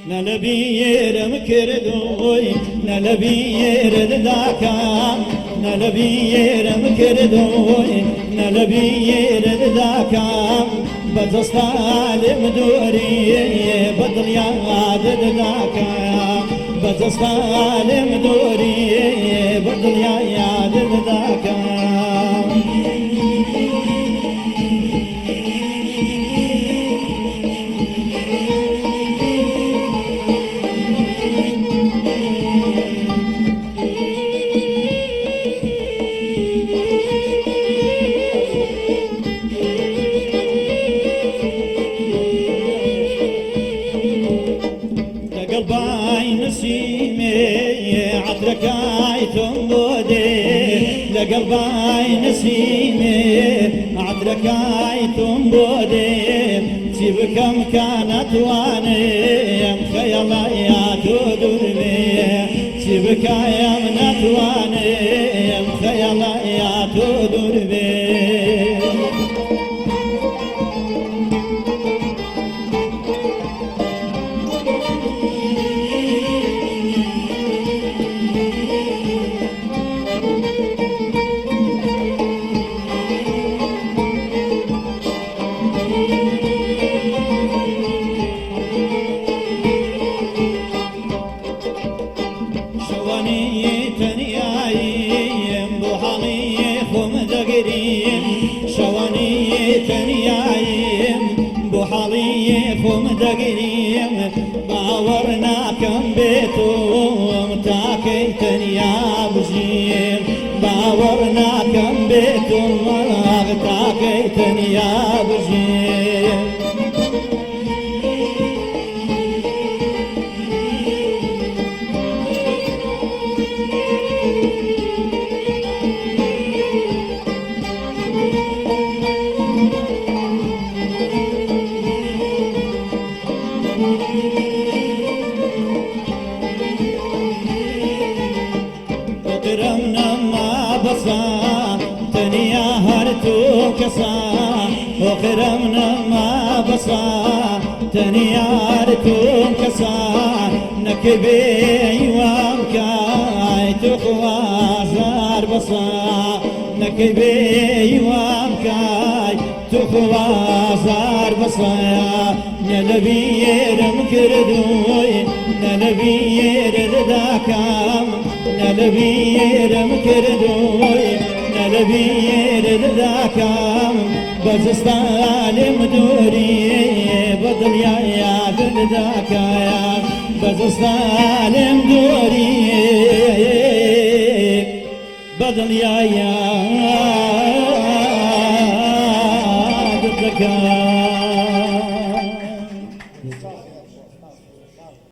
نە لە بیرم کردووی نە لە بیرت داکەم، نە لە بیرم کردووی نە لە بیرت داکەم، بە جەستە لێم دووری بە دڵ یادت داکەم، بە جەستە لێم دووری بە دڵ یادت داکەم. لەگەڵ بای نسیمێ عەترەکای تۆم بۆ دێ، لەگەڵ بای نسیمێ عەترەکای تۆم بۆ دێ، چی بکەم کە نەتوانم خەیاڵایا تۆ دوور بێ، چی بکەم نەتوانم خەیاڵایا تۆ دوور بێ. شەوانی تەنیاییم بۆ حاڵی خۆم دەگریم، شەوانی تەنیاییم بۆ حاڵی خۆم دەگریم، باوەڕ ناکەم بێتۆم تاکەی تەنیا بژیم، باوەڕ ناکەم بێتۆم تاکەی تەنیا بژیم. ئۆقرەم نەما بەسا تەنیا هەر تۆ کەسا، ئۆقرەم نەما بەسا تەنیا هەر تۆ کەسا، نەکەی بێ هیوام کای توخوا زار بەسا، نەکەی بێ هیوام کای توخوا زار بەسا. نە لە بیرم کردووی نە لە بیرت داکەم، نە لە بیرم کردووی نە لە بیرت داکەم، بە جەستە لێم دووری بە دڵیا یادت داکەم، بە جەستە لێم دووری بە دڵیا یادت دەکەم.